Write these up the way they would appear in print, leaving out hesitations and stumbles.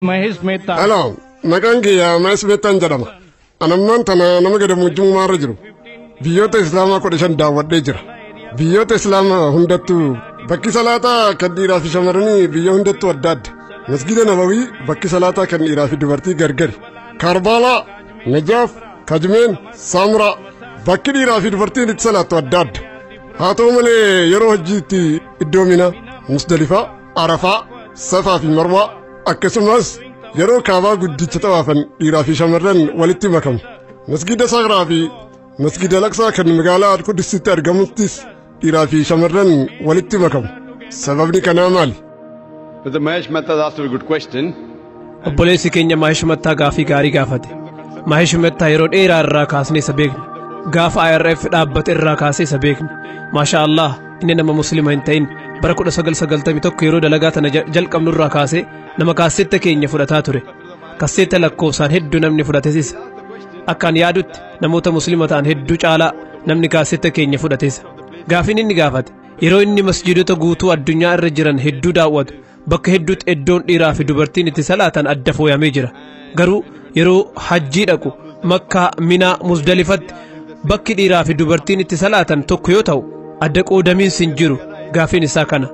Mahesh Mehta. Hello, maqaan kiyya Mahesh Meettaan jedhama. Anammaan tana nama gadamoojjummaa irra jiru. Biyyoota Islaamaa 15 daawwadhee jira. Biyyoota Islaamaa hundattuu bakki salaataa kan dhiiraa fi shamarranii biyya hundattuu adda adda. Masgida Nabawii bakki salaataa kan dhiiraa fi dubartii gargari. Karbaalaa, Najaaf, Kajmeen, Saamraa bakki dhiiraa fi dubartiin itti salaattu adda adda. Haa ta'u malee yeroo hojiitti iddoo Minaa, Musdalifaa, Arafaa, Safaa fi Marwaa akkasumas yeroo kaabaa guddicha xawaafan dhiiraa fi shamarran walitti makamu. Masgida Sagraa fi Masgida Laqsaa kan magaalaa Alquddisitti argamuttis dhiiraa fi shamarran walitti makamu. Sababni kanaa maali? Mr. Mahesh Mehta has asked a good question. Obboleessi keenya Mahesh Mattaa gaafii gaarii gaafate. Mahesh Mattaa yeroo dheeraa irraa kaasnee isa beekna. Gaafa IRF dhaabbate irraa kaasee isa beekna. Maasha Allah, inni nama Muslima hin ta'in bara 1991 yeroo dalagaa tana jalqabnu irraa kaasee nama kaasetta keenya fudhataa ture. Kasseetta lakkoofsaan hedduu namni fudhates isa. Akkaan yaadutti namoota Muslima ta'an hedduu caalaa namni kaasetta keenya fudhates. Gaafiin inni gaafate yeroo inni masjidota guutuu addunyaa irra jiran hedduu daawwatu bakka hedduutti iddoon dhiiraa fi dubartiin itti salaatan adda fooyamee jira. Garuu yeroo hajjii dhaqu Makkaa, Minaa, Musdalifatti bakki dhiiraa fi dubartiin itti salaatan tokko yoo ta'u adda qoodamiinsi hin jiru. Gaafiin isaa kana.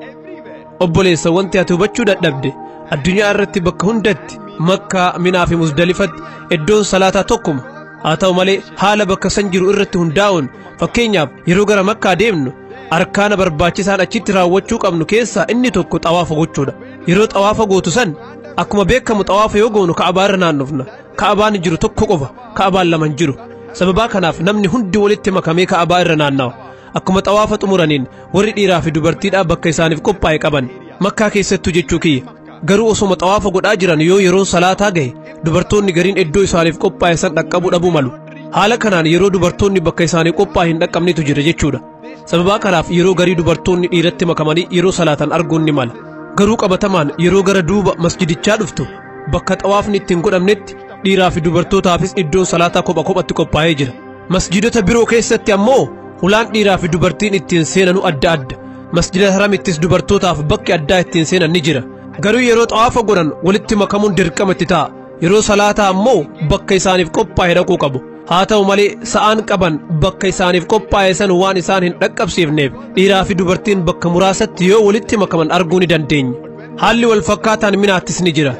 Obboleessa, wanti ati hubachuu dadhabde addunyaa irratti bakka hundatti Makkaa, Minaa fi Musdalifatti iddoon salaataa tokkuma. Haa ta'u malee haala bakka san jiru irratti hundaa'uun, fakkeenyaaf yeroo gara Makkaa deemnu arkaana barbaachisaan achitti raawwachuu qabnu keessaa inni tokko xawaafa gochuudha. Yeroo xawaafa gootu san akkuma beekamu xawaafa yoo goonu Ka'abaa irra naannofna. Ka'abaan jiru tokko qofa, Ka'abaan lama hin jiru. Sababaa kanaaf namni hundi walitti makamee Ka'abaa irra naannawa. Akkuma xawaafa xumuraniin warri dhiiraa fi dubartiidhaa bakka isaaniif qophaa'e qaban Makkaa keessattuu jechuu kiyya. Garuu osoma xawaafa godhaa jiran yoo yeroon salaataa gahe dubartoonni gariin iddoo isaaniif qophaa'e san dhaqqabuu dhabuu malu. Haala kanaan yeroo dubartoonni bakka isaanii qophaa'e hin dhaqqabnetu jira jechuudha. Sababaa kanaaf yeroo garii dubartoonni dhiiratti makamanii yeroo salaatan arguun ni mala. Garuu qabatamaan yeroo gara duuba masjidichaa dhuftu bakka xawaafni ittiin godhamnetti dhiiraa fi dubartootaafis iddoon salaataa kopha kophatti qophaa'ee jira. Masjidota biroo keessatti ammoo hulaan dhiiraa fi dubartiin ittiin seenanu adda adda. Masjida Haramittis dubartootaaf bakki addaa ittiin seenan ni jira. Garuu yeroo xawaafa godhan walitti makamuun dirqama itti ta'a. Yeroo salaataa ammoo bakka isaaniif qophaa'e dhaquu qabu. Haa ta'u malee sa'aan qaban bakka isaaniif qophaa'e san waan isaan hin dhaqqabsiifneef dhiiraa fi dubartiin bakka muraasatti yoo walitti makaman arguu ni dandeenya. Haalli wal fakkaataan Minaattis ni jira.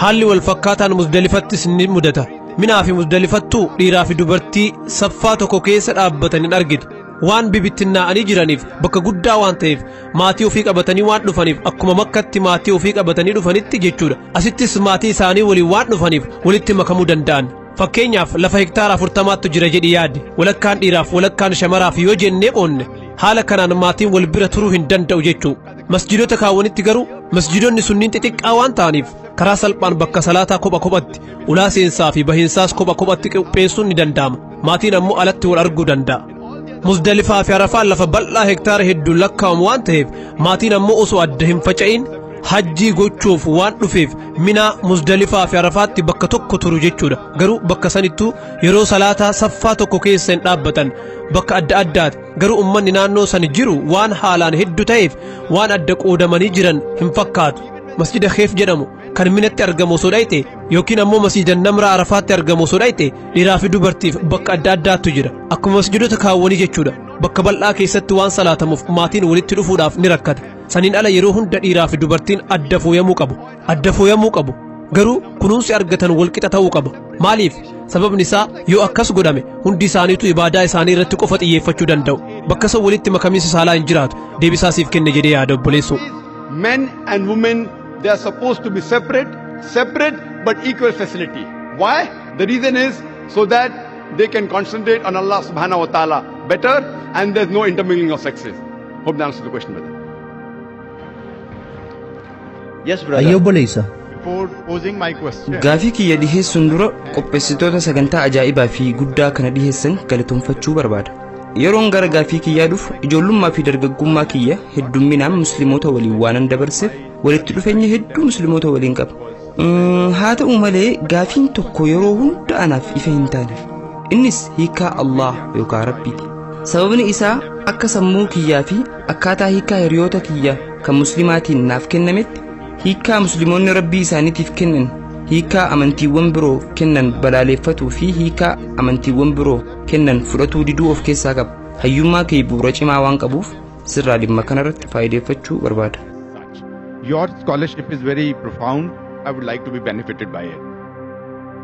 Haalli wal fakkaataan Musdalifattis ni mudata. Minaa fi Musdalifattuu dhiiraa fi dubartii saffaa tokko keessa dhaabbatan hin argitu. Waan bibittinnaa'anii jiraniif bakka guddaa waan ta'eef maatii ofii qabatanii waan dhufaniif akkuma Makkatti maatii ofii qabatanii dhufanitti jechuudha. Asittis maatii isaanii waliin waan dhufaniif walitti makamuu danda'an. Fakkeenyaaf lafa hektaara 40tu jira jedhi yaadi. Walakkaan dhiiraaf walakkaan shamaraaf yoo jennee qoonne haala kanaan maatiin wal bira turuu hin danda'u jechuu. Masjidota kaawwanitti garuu masjidonni sunniin xixiqqaa waan ta'aniif karaa salphaan bakka salaataa kopha kophatti ulaa seensaa fi bahiinsaas kopha kophatti qopheessuun ni danda'ama. Maatiin ammoo alatti wal arguu danda'a. Musdalifaa fi Arafaan lafa bal'aa hektaara hedduun lakkaa'amu waan ta'eef maatiin ammoo osoo adda hin faca'in hajjii gochuuf waan dhufeef Minaa, Musdalifaa fi Arafaatti bakka tokko turu jechuudha. Garuu bakka sanittuu yeroo salaataa saffaa tokko keessa hin dhaabbatan, bakka adda addaati. Garuu ummanni naannoo san jiru waan haalaan hedduu ta'eef waan adda qoodamanii jiran hin fakkaatu. Masjida Kheef jedhamu kan Minatti argamu osoo dhayite yookiin ammoo masjida Namraa Arafaatti argamu osoo dhayite dhiiraa fi dubartiif bakka adda addaattu jira. Akkuma masjidota kaawwanii jechuudha. Bakka bal'aa keessatti waan salaatamuuf maatiin walitti dhufuudhaaf ni rakkata. Saniin ala yeroo hunda dhiiraa fi dubartiin adda fooyamuu qabu. Adda fooyamuu qabu. Garuu kunuunsi argatan walqixa ta'uu qaba. Maaliif? Sababni isaa yoo akkas godhame hundi isaaniitu ibaadaa isaanii irratti qofa xiyyeeffachuu danda'u. Bakka san walitti makamiinsi saalaa hin jiraatu. Deebisaa siif kenne jedhee yaada obboleessoo. Men and women, they are supposed to be separate, separate but equal facility. Why? The reason is so that they can concentrate on Allah subhanahu wa ta'ala better and there's no intermingling of sexes. Hope that answers the question, brother. Yes, brother. Ayyoo obboleessa. Before posing my question, Gaafii kiyya dhiheessuun dura qopheessitoota sagantaa ajaa'ibaa fi guddaa kana dhiheessan galatoomfachuu barbaada. Yeroon gara gaafii kiyyaa dhufu ijoollummaa fi dargaggummaa kiyya heddumminaan musliimoota waliin waanan dabarseef walitti dhufeenya hedduu musliimoota waliin qaba. Haa ta'u malee gaafiin tokko yeroo hunda anaaf ifa hin taane. Innis hiikaa Allah yookaan Rabbiiti. Sababni isaa akka sammuu kiyyaa fi akkaataa hiikaa hiriyoota kiyya kan muslimaatiin naaf kennametti hiikaa musliimoonni Rabbii isaaniitiif kennan Hiikaa amantiiwwan biroo kennan balaaleffatuu fi hiikaa amantiiwwan biroo kennan fudhatuu diduu of keessaa qaba. Hayyummaa kee bu'uura cimaa waan qabuuf sirraa dhimma kanarratti faayideeffachuu barbaada. Your scholarship is very profound. I would like to be benefited by it.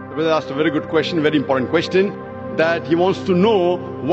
The brother asked a very good question, very important question, that he wants to know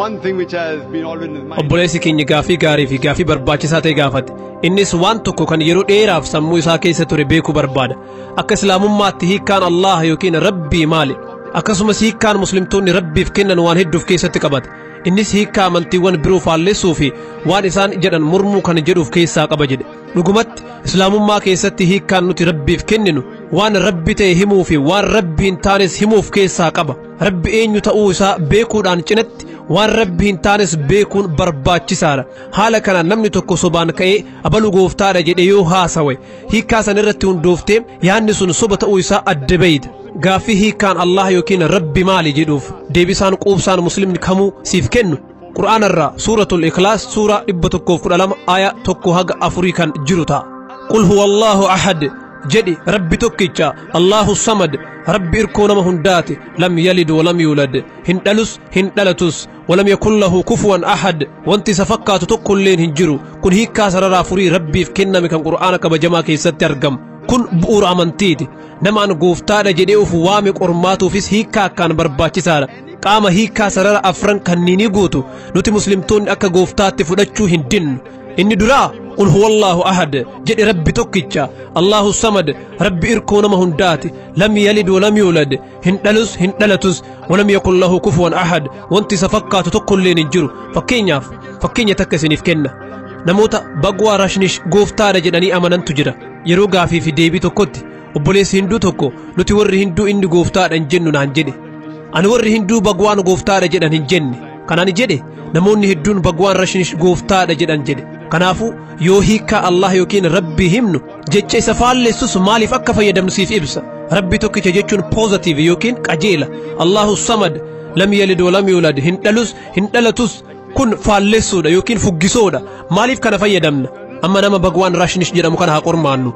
one thing which has been always in his mind. Obboleessi keenya gaafii gaarii fi gaafii barbaachisaa ta'e gaafate. Innis waan tokko kan yeroo dheeraaf sammuu isaa keessa ture beekuu barbaada. Akka Islaamummaatti hiikkaan Allah yookiin Rabbii maali? Akkasumas hiikkaan Muslimtoonni Rabbiif kennan waan hedduuf keessatti qabata. Innis hiikkaa amantiiwwan biroo faallessuu fi waan isaan jedhan mormuu kan jedhuuf keessaa qaba jedhe. Dhugumatti Islaamummaa keessatti hiikkaan nuti Rabbiif kenninu waan Rabbi ta'e himuu fi waan Rabbi hin taanes himuuf keessaa qaba. Rabbi eenyu ta'uu isaa beekuudhaan cinatti waan Rabbi hin taanes beekuun barbaachisaadha. Haala kanaan namni tokko sobaan ka'ee abalu gooftaadha jedhe yoo haasawe, hiikkaa san irratti hundooftee yaadni sun soba ta'uu isaa adda beeyta. Gaaffii hiikkaan Allah yookiin Rabbi maali jedhuuf deebisaan quubsaan Muslimni kamuu siif kennu Qur'aana irraa Suuratul Ikhlaas suuraa 112 aya 1 haga 4 kan jiru ta'a. Qul huwa Allahu ahad jedhi, Rabbi tokkicha, Allahu samad, Rabbi irkoo nama hundaati, lam yalid walam yuulad, hin dhalus hin dhalatus, walam yakun lahu kufuwan ahad, wanti isa fakkaatu tokkolleen hin jiru. Kun hiikkaa sarara afurii Rabbiif kenname kan Qur'aana kabajamaa keessatti argamu. Kun bu'uura amantiiti. Nama an gooftaadha jedhee of waame qormaatuufis hiikkaa akkaan barbaachisaadha. Qaama hiikkaa sarara afran kanniinii guutu nuti Muslimtoonni akka gooftaatti fudhachuu hin dinnu. Inni duraa qul huwallaahu ahad jedhe, Rabbi tokkicha, Allahu samad, Rabbi irkoo nama hundaati, lam yalid walam yuulad, hin dhalus hin dhalatus, walam yakun lahu kufuwan ahad, wanti isa fakkaatu tokkolleen hin jiru. Fakkeenyaaf fakkeenya takka isiniif kenna. Namoota Bagwaa Rashnish gooftaadha jedhanii amanantu jira. Yeroo gaafii fi deebii tokkotti obboleessi Hinduu tokko, nuti warri Hinduu inni gooftaadha hin jennu naan jedhe. Ani warri Hinduu Bagwaan gooftaadha jedhan hin jenne. Kan ani jedhe namoonni hedduun Bagwaan Rashnish gooftaadha jedhan jedhe. Kanaafuu yoo hiikkaa Allah yookiin Rabbii himnu jecha isa faallessus maaliif akka fayyadamnu siif ibsa. Rabbi tokkicha jechuun positive yookiin qajeela. Allahu samad, lam yalid walam yuulad, hin dhalus hin dhalatus, kun faallessuudha yookiin fuggisoodha. Maaliif kana fayyadamna? Amma nama Bagwaan Rashnish jedhamu kana haa qormaannu.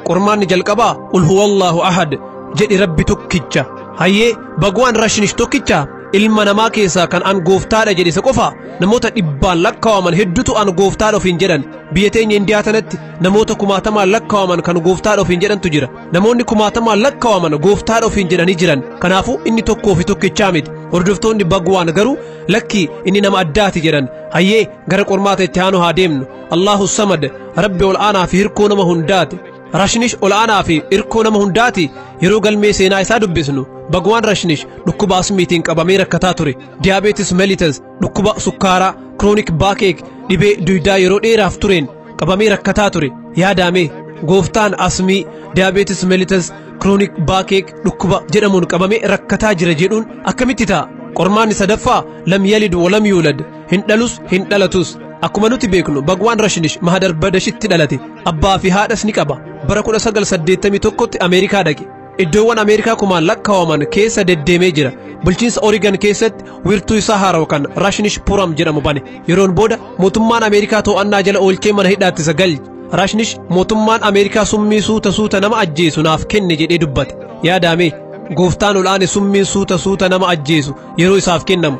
Qormaanni jalqabaa qul huwallaahu ahad jedhi, Rabbi tokkicha. Hayyee, Bagwaan Rashnish tokkicha? Ilma namaa keessaa kan an gooftaadha jedhe isa qofa? Namoota dhibbaan lakkaawaman hedduutu an gooftaadha ofiin jedhan. Biyya teenya Indiyaa tanatti namoota kumaatamaan lakkaawaman kan gooftaadha ofiin jedhantu jira. Namoonni kumaatamaan lakkaawaman gooftaadha ofiin jedhanii jiran. Kanaafuu inni tokkoo fi tokkichaa miti. Hordoftoonni Bagwaan garuu lakkii, inni nama addaati jedhan. Hayyee, gara qormaata itti aanu haa deemnu. Allahu samad, Rabbi ol aanaa fi hirkoo nama hundaati. Rashnish ol aanaa fi irkoo nama hundaati? Yeroo galmee seenaa isaa dubbisnu, Bagwaan Rashnish dhukkuba asmiitiin qabamee rakkataa ture. Diabetes mellitus, dhukkuba sukkaaraa, chronic backache, dhibee duydaa yeroo dheeraaf tureen qabamee rakkataa ture. Yaadame, gooftaan asmii, diabetes mellitus, chronic backache dhukkuba jedhamuun qabamee rakkataa jira jedhuun akkamitti ta'a? Qormaanni sadaffaa lam yalid walam yuulad, hin dhalus hin dhalatus. Akkuma nuti beeknu Bagwaan Rashnish Mahadar Badashitti dhalate. Abbaa fi haadhas ni qaba. Bara 1981tti Ameerikaa dhaqe. Iddoowwan Ameerikaa kumaan lakkaawaman keessa deddeemee jira. Bulchiinsa Oregon keessatti wiirtuu isaa haarawa kan Rashnish Puram jedhamu bane. Yeroon booda mootummaan Ameerikaa to'annaa jala oolchee mana hidhaatti isa galche. Rashnish mootummaan Ameerikaa summii suuta suuta nama ajjeesu naaf kenne jedhee dubbate. Yaadame, gooftaan ol'aane summiin suuta suuta nama ajjeesu yeroo isaaf kennamu.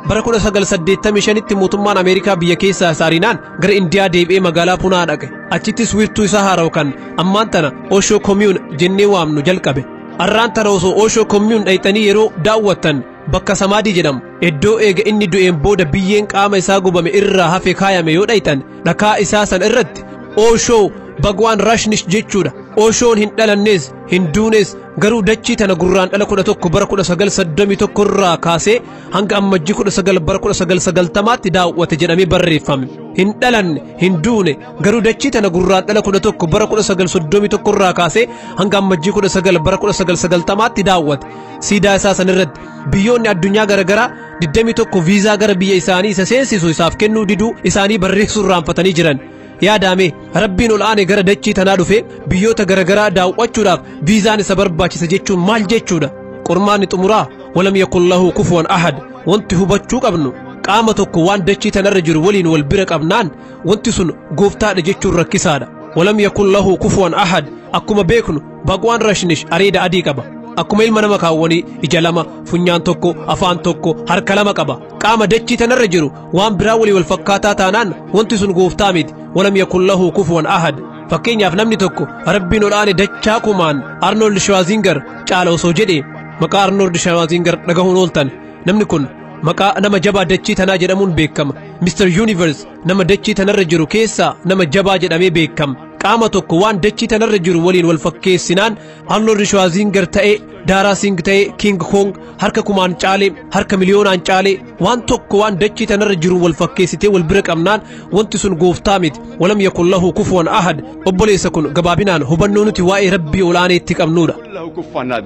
Bara 1985tti mootummaan Ameerikaa biyya keessaa isa ariinaan gara Indiyaa deebi'ee magaalaa Punaa dhaqe. Achittis wiirtuu isaa haarawa kan ammaan tana Osho Commune jennee waamnu jalqabe. Arraan tana osoo Osho Commune dhayxanii yeroo daawwattan, bakka Samaadii jedhamu, iddoo eega inni du'een booda biyyeen qaama isaa gubame irraa hafe kaayame yoo dhayxan, dhakaa isaa san irratti Osho Bagwaan Rashnish jechuudha. Oshoon hin dhalannees hin duunes, garuu dachii tana gurraan dhala 11 bara 1931 irraa kaasee hanga Ammajjii 19 bara 1990tti daawwate jedhamee barreeffame. Hin dhalanne hin duune, garuu dachii tana gurraan dhala 11 bara 1931 irraa kaasee hanga Ammajjii 19 bara 1990tti daawwate. Siidaa isaa san irratti biyyoonni addunyaa garaagaraa 21 viizaa gara biyya isaanii isa seensisu isaaf kennuu diduu isaanii barreessuu irraanfatanii jiran. Yaadame, Rabbiin ol aane gara dachii tanaa dhufe biyyoota garaagaraa daawwachuudhaaf viizaan isa barbaachisa jechuun maal jechuudha? Qormaanni xumuraa walam yakun lahu kufuwan ahad. Wanti hubachuu qabnu, qaama tokko waan dachii tanarra jiru waliin wal bira qabnaan wanti sun gooftaadha jechuun rakkisaadha. Walam yakun lahu kufuwan ahad. Akkuma beeknu Bagwaan Rashnish areeda adii qaba. Akkuma ilma nama kaawwanii ija lama, funyaan tokko, afaan tokko, harka lama qaba. Qaama dachii tanarra jiru waan biraa walii wal fakkaataa taanaan wanti sun gooftaa miti. Walam yakun lahu kufuwan ahad. Fakkeenyaaf namni tokko Rabbiin ol aane dachaa kumaan Arnold Schwarzenegger caala osoo jedhe, maqaa Arnold Schwarzenegger dhagahuun ooltan. Namni kun maqaa nama jabaa dachii tanaa jedhamuun beekama. Mr. Universe, nama dachii tanarra jiru keessaa nama jabaa jedhamee beekama. Qaama tokko waan dachii tanarra jiru waliin wal fakkeessinaan, Arnold Schwarzenegger ta'ee, Daaraa Singh ta'ee, King Kong harka kumaan caalee, harka miliyoonaan caalee, waan tokko waan dachii tanarra jiru wal fakkeessitee wal bira qabnaan wanti sun gooftaa miti. Walam yakun lahu kufuwan ahad. Obboleessa, kun gabaabinaan hubannoo nuti waa'ee Rabbii olaaneetti qabnudha. Lahu kufuwan ahad.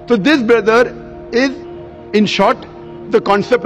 So this, brother, is in short the concept.